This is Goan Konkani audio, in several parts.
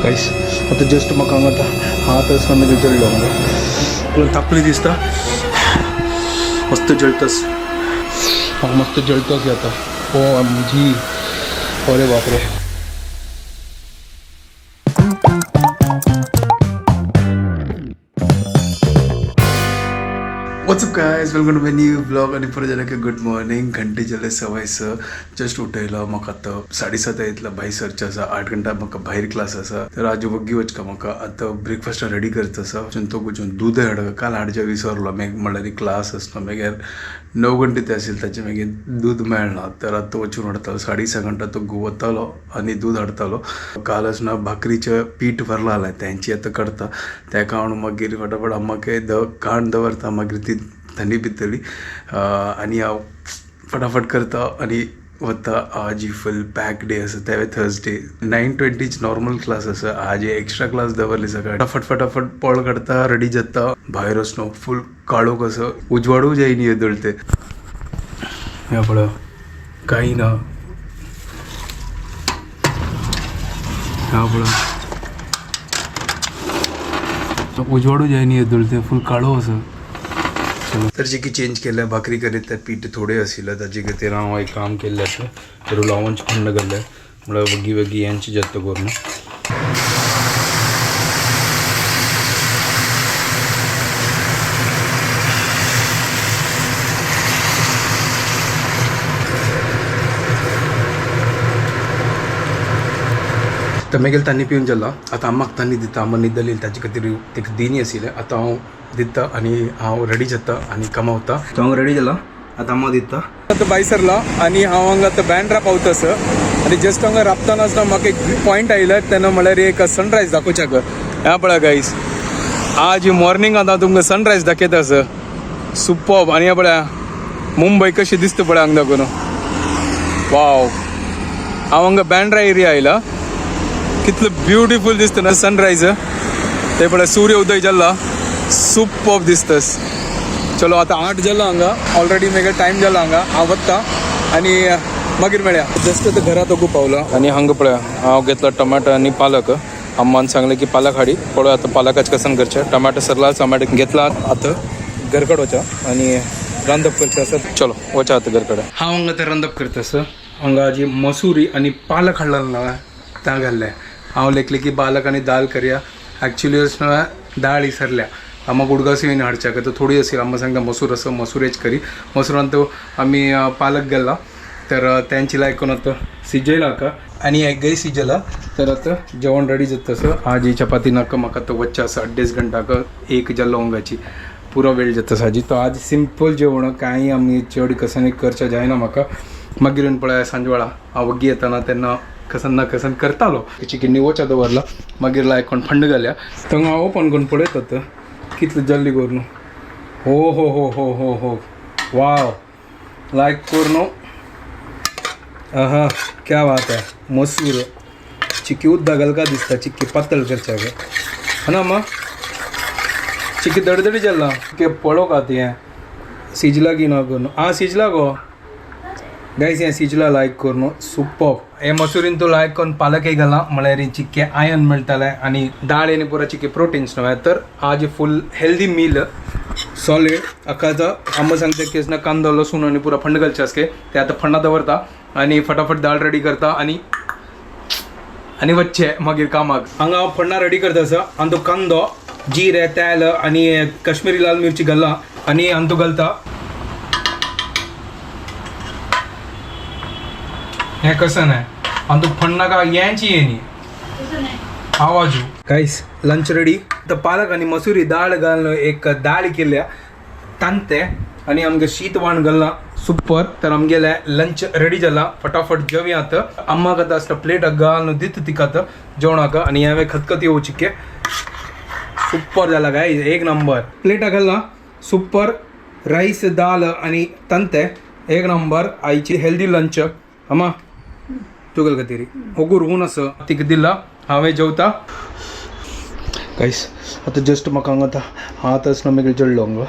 गायस आतां जस्ट म्हाका हांगा आतां हात आसना मागीर जळ्ळो हांगा पूण तापली दिसता मस्त जळतस म्हाका मस्त जळतस आता. ओ आमजी, अरे बापरे. What's up guys, welcome to my new blog. आणि परत जाल्यार गुड मॉर्निंग. घंटे जाले 6:15, जस्ट उठयलो म्हाका आतां 7:30 येतला. भायर सरचें आसा, 8 घंटा म्हाका भायर क्लास आसा. तर आज वग्गी वचका म्हाका आतां ब्रेकफास्ट रेडी करता आसा. तो वचून दूद हाड, काल हाडचें विसरलो. मागीर म्हणल्यार क्लास आसलो, मागीर 9 घंटे ते आशिल्ले, ताचे मागीर दूद मेळना. तर आतां वचून हाडतालो, 6.5 घंटा तो वतालो आनी दूद हाडतालो. काल आसना भाकरीचें पीठ भरलां, तेंची आतां करता. तेका हांव मागीर फटाफट अम्माक काण दवरता, मागीर ती थंडी पितली आनी हांव फटाफट करता आनी वता. आज फुल पॅक डे आसा, तेवे थर्सडे. 9:20 नॉर्मल क्लास आसा, आज एक्स्ट्रा क्लास दवरली सकाळी. फटाफट फटाफट पळ काडता, रेडी जाता. भायर वचनो फूल काळोख कसो, उजवाडूय जाय न्ही येदोळ ते. ह्या पळय कांय ना, ह्या पळय उजवाडूय जाय न्ही येदोळ ते, फूल काळो आसा. तर जे की चेंज केलें, भाकरी करीत ते पीठ थोडें आशिल्लें, ताजे खातीर हांव एक काम केल्लें आसा, रुलावंच थंड घाल्लें म्हळ्यार वग्गी वग्गी यांची जाता करून. तर मागीर तांणी पिवन जालो. आतां अम्माक तांणी दिता, अम्मा न्हिदली, ताजे खातीर ताका दिनी आशिल्लें. आतां हांव दिता आनी हांव रेडी जाता आनी कामां वता. हांव रेडी जाला, आतां अम्मा दिता. आतां भायर सरला आनी हांव हांगा आतां बँड्रा पावता आसा. आनी जस्ट हांगा राबताना आसतना म्हाका एक पॉयंट आयलो, तेन्ना म्हणल्यार एक सनरायज दाखोवच्याक. ह्या पळय गायस, आज मॉर्निंग आतां तुमकां सनरायज दाखयता आसा. सुपर्ब. आनी ह्या पळया मुंबय कशी दिसता पळय हांगा दाखोवन. वाव, हांव हांगा बँड्रा एरिया आयला, कितलो ब्युटिफूल दिसता ना सनरायज. ते पळय सूर्य उदय जाला, सुपर्ब दिसतस. चलो आतां 8 जाला हांगा, ऑलरेडी मागीर टायम जाला हांगा. हांव वता आनी मागीर मेळया. जस्ट आतां घरात ओगू पावला आनी हांगा पळया हांव घेतला टमाटो आनी पालक. अम्मान सांगलें की पालक हाडी, पळय आतां पालकाच कसन करचें. टमाटो सरला, टमाटो घेतला, आतां घरकड वचा आनी रांदप करचें आसा. चलो वचा आतां घरकडे. हांव हांगा ते रांदप करता आसा. हांगा जी मसुरी आनी पालक हाडला ना ता घाल्लें. हांव लेखलें की पालक आनी दाल करया. ॲक्च्युली दाळ विसरल्या, आम्हा गुडगावसी येवन हाडच्याक तर थोडी असेल. आम्हा सांगता मसूर असं मसुरेच करी. मसुरान तो आम्ही पालक गेला, तर त्यांची लायक आता सिजयला का आणि एगय सिजला. तर आता जेवण रेडी जाता असं. आज ही चपाती नाका म्हाका तो वच्चा असं 2.5 घंटाक एक जाल्लो अंगाची पुरो वेळ जाता साजी. तो आज सिंपल जेवण, कांय आमी चड कसन करचें जायना म्हाका. मागीर येवन पळय सांजवेळा हांव वग्गी येताना तेन्ना कसन ना कसन करतालो. चिकन वचा दवरला, मागीर लायक कोण फंड घाल्या. थंग हांव ओपन करून पळयतात आतां कितलें जल्दी करून. हो हो हो हो हो हो, वाव, लायक करून. आहा, क्या बात है. मसूर चिक्की उद्दा घालका दिसता, चिक्की पातळ करच्याक है ना अम्मा. चिक्की दडदडी चल्ला के पळोवंक आतां हें सिजला की ना करून. आं सिजला गो गायस, हें सिजला लायक करून सुपर. हे मसुरीन तो लायक करून पालकय घाला, म्हळ्यार चिक्के आयन मेळटालें आनी दाळ आनी पुरो चिक्के प्रोटीन्स न्हय. तर आज फूल हेल्दी मील सॉलिड. अख्खाचा आम्हा सांगता की ना कांदो लसूण आनी पुरा फंड घालचे आसके ते आतां फंडा दवरता आनी फटाफट दाळ रेडी करता आनी आनी वच्चे मागीर कामाक. हांगा हांव फण्णा रेडी करता आसा. आनी तो कांदो, जिरे, तेल आनी काश्मीरी लाल मिरची घालला आनी आनी तो घालता. हें कसं नाही आनी तो फण्णा का यांची येनी आवाजू. Guys lunch ready. तर पालक आनी मसुरी दाळ घालून एक दाळ केल्या तांते आनी आमगे शीत वाण घालला सुपर. तर आमगेले लंच रेडी जाला, फटाफट जेवया आतां. अम्माक आतां आसता प्लेट घालून दिता तिका आतां जेवणाक. आनी हांवें खतखत येवची चिक्के सुपर जाला गाय, एक नंबर. प्लेटा घालला सुपर राईस दाल आनी तांते एक नंबर. आईची हेल्दी लंच. अम्मा तुगल खातीर होगूर हून असं तिका दिला, हांवें जेवता. गाईस आतां जस्ट म्हाका हांगा आतां हात आसना मागीर जळ्ळो हांगा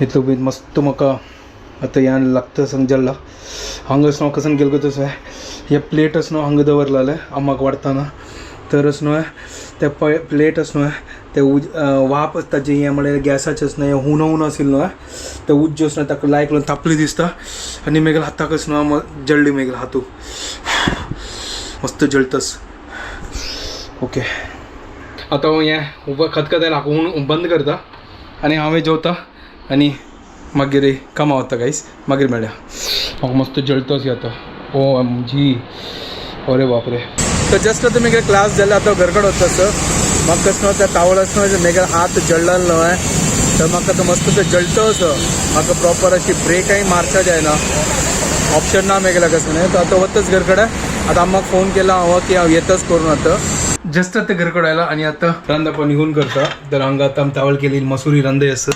इतलो बी मस्त म्हाका आतां ह्यान लागता संग जळ्ळा. हांगा आसना कसन गेलो तसं हे प्लेट आसना हांगा दवरलेलें अम्माक वाडटना. तर न्हय ते प्लेट न्हय ते वाप ताजें हें म्हळ्यार गॅसाचें न्हय हुनो हुनो आशिल्लो न्हय ते उज्जो न्हय ताका लायक लागून तापली दिसता आनी मागीर हाताकच न्हय जळ्ळी मागीर हातू मस्त जळतस. ओके आतां हांव हें उबो खतखत हाका बंद करता आनी हांवें जेवता आनी मागीर कामां वता गायस. मागीर मेळया. म्हाका मस्त जळतस आतां. ओ एम जी, अरे बापरे. तर जस्ट आतां मागीर क्लास जाले आतां घर कडेन वता सर. म्हाका कशें न्हय त्या तावळ न्हय मागीर हात जळ्ळल न्हय तर म्हाका आतां मस्त ते जळतो असो म्हाका प्रॉपर अशी ब्रेकय मारच्या जायना ऑप्शन ना मागीर कसं न्हय. तर आतां वताच घर कडेन. आतां अम्माक फोन केला हांव की हांव येतच करून आतां. जस्ट आतां घर कडेन आयला आनी आतां रांदप निघून करता. तर हांगा आतां आमी तावळ केली मसुरी रांदय आसा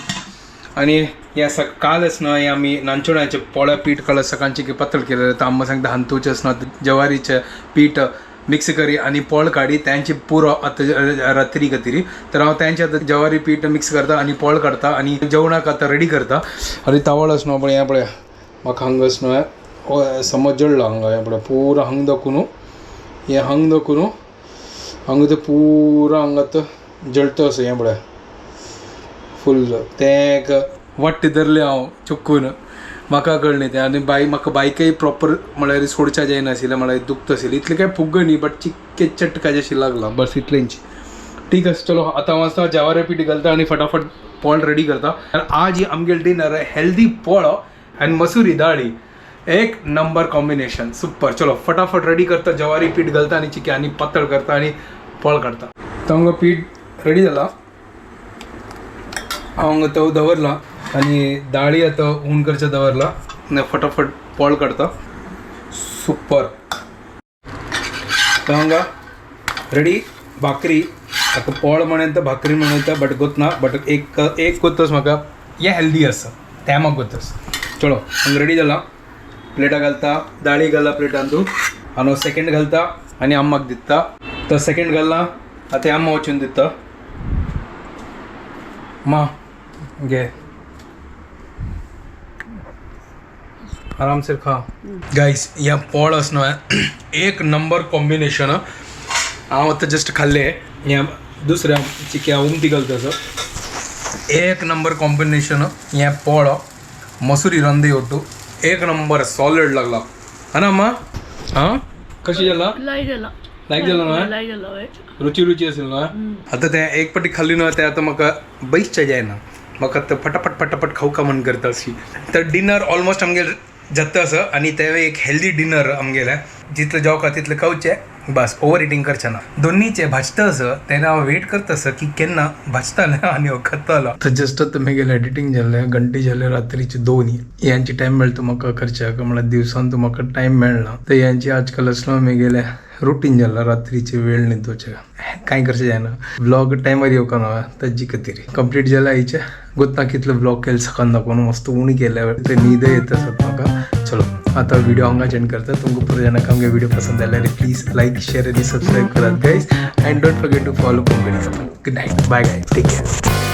आनी ह्या कालच न्हय आमी नानचोण्याचें पोळ्या पीठ काडलं सकाळचें की पातळ केलें. तर आम्मा सांगता हांतूचें न्हय ज्वारीचें पीठ मिक्स करी आनी पोळ काडी त्यांची पुरो आतां रात्री खातीर. तर हांव त्यांचे आतां ज्वारी पीठ मिक्स करता आनी पोळ काडता आनी जेवणाक आतां रेडी करता. आनी तावळ न्हय पळय हें पळय म्हाका हांगाच न्हय समज जळ्ळा हांगा हें पळय पुरो हांग दाखोवन हें हांग दाखोवन हांगा तें पुरो हांगा आतां जळटा असो हें पळय फुल तें एक वाट्ट धरलें हांव चुकून म्हाका कळ्ळें तें. आनी बाय म्हाका बायकय प्रॉपर म्हळ्यार सोडच्या जायनाशिल्लें म्हळ्यार दुखता आशिल्लें इतलें कांय फुग्ग न्ही बट चिक्के चटकाचें अशें लागलां बस इतलेंच. ठीक आसा चलो आतां हांव आसा ज्वारी पीठ घालता आनी फटाफट पोळ रेडी करता. आज आमगेलें डिनर हेल्दी पोळो आनी मसुरी दाळी, एक नंबर कॉम्बिनेशन सुपर. चलो फटाफट रेडी करता, ज्वारी पीठ घालता आनी चिके आनी पातळ करता आनी पोळ काडता. तर हांगा पीठ रेडी जाला, हांव तो दवरला आनी दाळी आतां हून करचें दवरला आनी फटाफट पोळ काडता. सुपर. तर हांगा रेडी भाकरी. ताका पोळ म्हणटा भाकरी म्हणटा बट गोतना बट एक एक गोतस म्हाका हें हेल्दी आसा तें म्हाका गोतस. चलो हांगा रेडी जाला, प्लेटा घालता, दाळी घालता प्लेटान तूं आनी सेकेंड घालता आनी अम्माक दिता. तर सेकेंड घालना आतां अम्मा वचून दिता. मा घे आराम से खा. गाईस ह्या पोळ न्हय एक नंबर कॉम्बिनेशन. हांव आतां जस्ट खाल्लें ह्या दुसऱ्या चिक्या उमती घालता असो एक नंबर कॉम्बिनेशन. हें पोळ मसुरी रंदे ಒಟ್ಟು एक नंबर सॉलिड लागला हा ना अम्मा? हां कशी जाला? लायक जाला. लायक जाला न्हय? लायक जाला हय. रुची रुची असेल ना. आता ते एक पटी खाल्ली ना ते आता म्हाका बैसच्या जायना, म्हाका आतां फटाफट फटाफट खावका का मन करता अशी. तर डिनर ऑलमोस्ट आमगेर जाता असं आनी ते एक हेल्दी डिनर आमगेलें. जितलें जेवका तितलें खावचें बस, ओवर इटींग करचें ना. दोन्हीचे भाजता असं तेन्ना हांव वेट करता असं की केन्ना भाजतालें आनी हांव खातालो. तर जस्ट आतां म्हगेलें एडिटींग जालें, घंटे जाले रात्रीचे 2. यांची टायम मेळटा म्हाका करच्याक म्हळ्यार दिवसान तूं म्हाका टायम मेळना. तर यांची आजकाल असलो म्हगेलें रुटीन जाला रात्रीचे वेळ न्हिदोवचें कांय करचें जायना. व्लॉग टायमार येवका ना ताजी खातीर कंप्लीट जाला हिचें गोतना कितलो व्लॉग केले सकाळ दाखोवन मस्त उणी केल्या ते न्हीदय येता आसत म्हाका. चलो आता व्हिडिओ हांगा एंड करता. तुमकां पुरो जाणांक आमगे व्हिडिओ पसंद आल्यार प्लीज लायक शेअर आनी सबस्क्रायब करात guys and don't forget to follow Konkani. Good night, bye guys, take care.